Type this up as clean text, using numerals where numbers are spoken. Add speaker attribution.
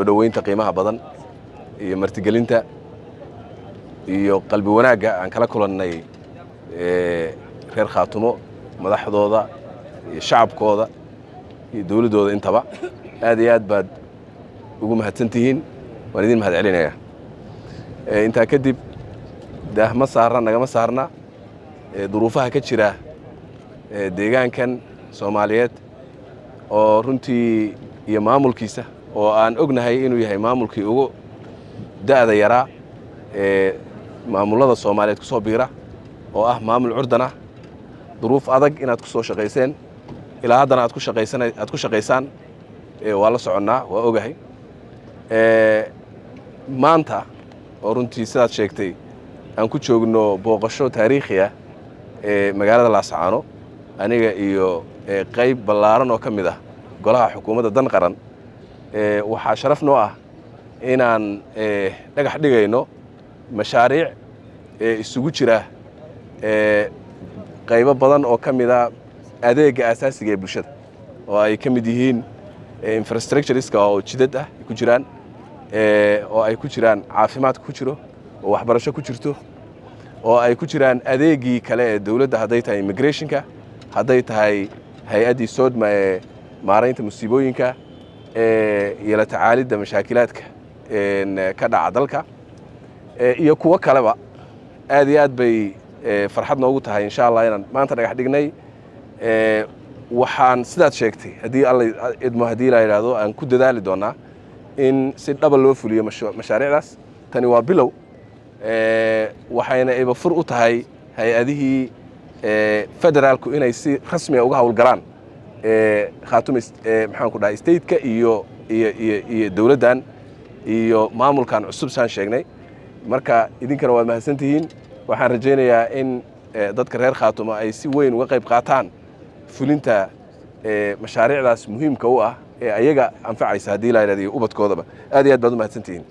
Speaker 1: Soo dhoweynta qiimaha badan iyo martigelinta iyo qalbi wanaagga aan kala kulannay reer Khaatumo, madaxdooda iyo shacabkooda iyo dowladdooda intaba, aad iyo aad baad ugu mahadsan tihiin. Waan idin mahad celinayaa. Intaa kadib, daah ma saarna, nagama saarna duruufaha ka jira deegaankan Soomaaliyeed oo runtii iyo maamulkiisa oo aan ognahay inuu yahay maamulkii ugu da'da yaraa ee maamullada Soomaaliyeed ku soo biira, oo ah maamul curdan ah. Duruuf adag inaad ku soo shaqayseen, ilaa haddana aad ku shaqaysan, aad ku shaqaysaan, waa la soconnaa, waa ogahay. Maanta oo runtii sidaad sheegtay aan ku joogno booqasho taariikhi ah ee magaalada Laascaano, aniga iyo qayb ballaaran oo ka mid ah golaha xukuumadda Dan Qaran, waxaa sharaf noo ah inaan dhagax dhigayno mashaariic isugu jira qaybo badan oo ka mid a adeegga asaasiga ee bulshada, oo ay ka mid yihiin infrastructureska oo jidad ah ay ku jiraan, oo ay ku jiraan caafimaadka ku jiro, oo waxbarasho ku jirto, oo ay ku jiraan adeeggii kale ee dowladda, hadday tahay immigrationka, hadday tahay hay-addii SODMA ee maaraynta musiibooyinka iyo la tacaalidda mashaakilaadka ka dhaca dalka iyo kuwo kaleba. Aad iyo aad bay farxad noogu tahay, insha Allah, inaan maanta dhagax dhignay. Waxaan sidaad sheegtay, haddii Alla idmo, haddii la yidhaahdo, aan ku dadaali doonaa in si dhaba loo fuliyo mashaariicdaas. Tani waa bilow, waxayna ibafur u tahay hay-adihii federaalku inay si rasmiga uga howlgalaan Khaatumo, maxaan ku dhahay, stateka iyo dowladdan iyo maamulkan cusub saan sheegnay. Marka idinkana waad mahadsan tihiin. Waxaan rajaynayaa in dadka reer Khaatumo ay si weyn uga qayb qaataan fulinta mashaariicdaas muhiimka u ah ee ayaga anfacaysa, haddii la yidhahdo, iyo ubadkoodaba. Aad iyo aad baad u mahadsan tihiin.